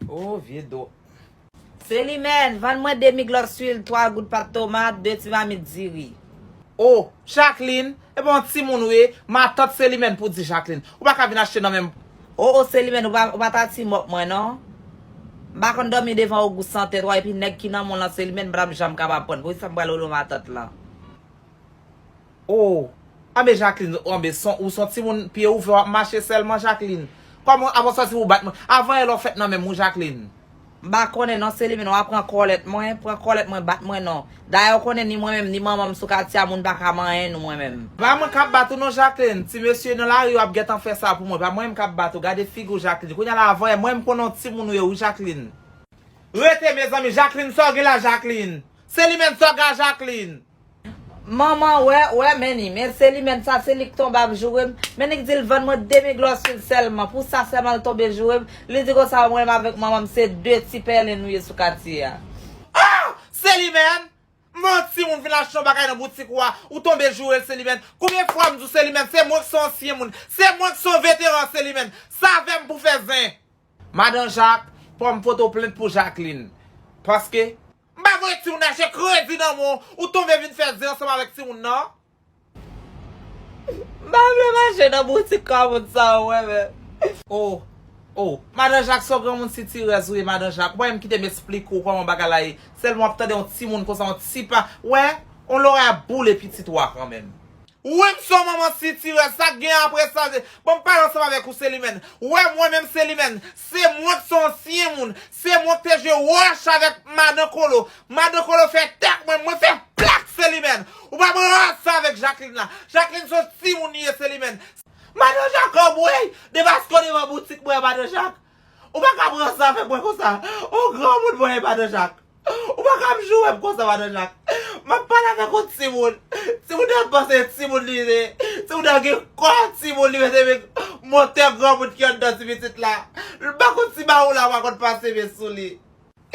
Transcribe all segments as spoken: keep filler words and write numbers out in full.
Oh, vye do. Selimèn, vann mwen de miglòs lwil, twa gout pat tomat, de ti mamit diri. Oh, Jacqueline, e pa yon timoun ou ye, matant Selimèn pou di Jacqueline. Ou pa ka vin achte nan menm. Oh, oh, Selimèn, ou pa, ou pa ta ti mòk mwen, non. M pa konn dòmi devan ogou san tèt, wa, epi nèg ki nan mwen lan Selimèn, m pa t ap janm kapab pran. Poukisa m pral rele w matant lan? Oh, anben Jacqueline, anben son, ou son timoun pye ouvè w ap mache sèlman, Jacqueline. Kòman, avan sòti pou bat mwen? Avan yè lè w fèt nan menm ou, Jacqueline. M pa konnen non, Selimèn, w a pran kòlèt mwen, pran kòlèt mwen, bat mwen non. Dayè, w konnen ni mwen menm, ni manman m sou katye a, moun pa ka manyen nou mwen menm. Pa mwen k ap bat ou non, Jacqueline. Ti mesye nan lari yo ap gentan fè sa pou mwen. Pa mwen menm k ap bat ou. Gade figi w, Jacqueline. Kounye a la, avan yè, mwen m konnen yon timoun ou ye, wi, Jacqueline. Rete, mezanmi. Jacqueline, sa w gen la, Jacqueline? Selimèn, sa w gen, Jacqueline? Manman wè, wè, men ni, men Selimèn sa, se li k tonbe ap joure m. Men ni k di l vann mwen de miglòs lwil sèlman. Pou sa sèlman l tonbe joure m. Li di konsa mwen menm avèk manman m se de ti pèlen nou ye sou katye a. Ah! Selimèn! Manti, moun vin achte yon bagay nan boutik ou a, ou tonbe joure l, Selimèn. Konbyen fwa m di w, Selimèn, se mwen k se yon ansyen moun. Se mwen k se yon veteran, Selimèn. Save m pou fè zen. Madan Jak, pòm pote w plent pou Jacqueline. Paske, m pa voye timoun achte kredi nan men w, ou tonbe vin fè zen ansanm avèk timoun nan. M pa vle mache nan boutik granmoun sa, ou wè, men. Oh, oh, Madan Jak se yon granmoun sitirèz ou ye, Madan Jak. Ou pa menm kite m esplike w kòman bagay la ye. Sèlman w ap tande yon timoun konsa, yon ti pa. Wè, yon lorèy ap boule pitit ou a kanmenm. Wi, m se yon manman sitirèz, sa k gen apre sa, se, bon, m pale ansanm avèk ou, Selimèn. Wè, mwen menm, Selimèn, se mwen k se yon ansyen moun, se mwen k te jwe wòch avèk Madan Kolo. Madan Kolo fè tèt mwen, mwen fè plak, Selimèn. Ou pa pran sa avèk Jacqueline la. Jacqueline se yon timoun li ye, Selimèn. Madan Jak anmwey, depaske w devan boutik mwen, Madan Jak. Ou pa ka pran sa avèk mwen konsa. Yon granmoun mwen ye, Madan Jak. Ou pa ka ap joure m konsa, Madan Jak. M ap pale avèk yon timoun. Timoun nan panse timoun li ye. Timoun nan gen kò timoun, li mete men motè granmoun ki anndan ti pitit la. L pa konn si ba ou la pa konn pase men sou li.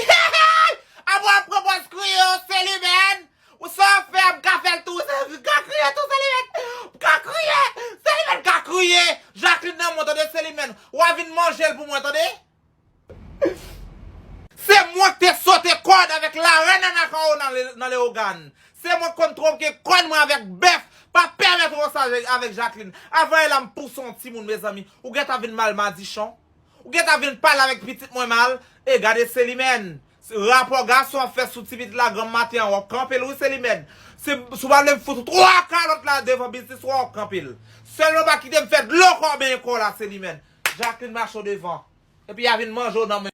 Apre w ap pran pòz kriye, Selimèn. Ou sa w ap fè a, m ka fè l tou, m ka kriye tou, Selimèn. M ka kriye. Selimèn ka kriye. Jacqueline nan mwen, tande, Selimèn. W a vin manje l pou mwen, tande. Se mwen ki te sote kòd avèk larèn Anakawona nan Le-, nan Leyogàn. Se mwen ki konn twonke kòn mwen avèk bèf. Pa pèmèt w sa avèk Jacqueline. Avan yè la m pouse yon timoun, mezanmi. Ou gentan vin mal madichon. Ou gentan vin pale avèk pitit mwen mal. E gade Selimèn. Rapò gason ap fè sou ti pitit la granm maten an, w ap kanpe l wi Selimèn. Si, si w pa vle m fout ou twa kalòt la devan biznis ou a, w ap kanpe l. Sèlman pa kite m fè dlo kò w benyen kò w la, Selimèn. Jacqueline mache w devan. Epi y a vin manje w nan men.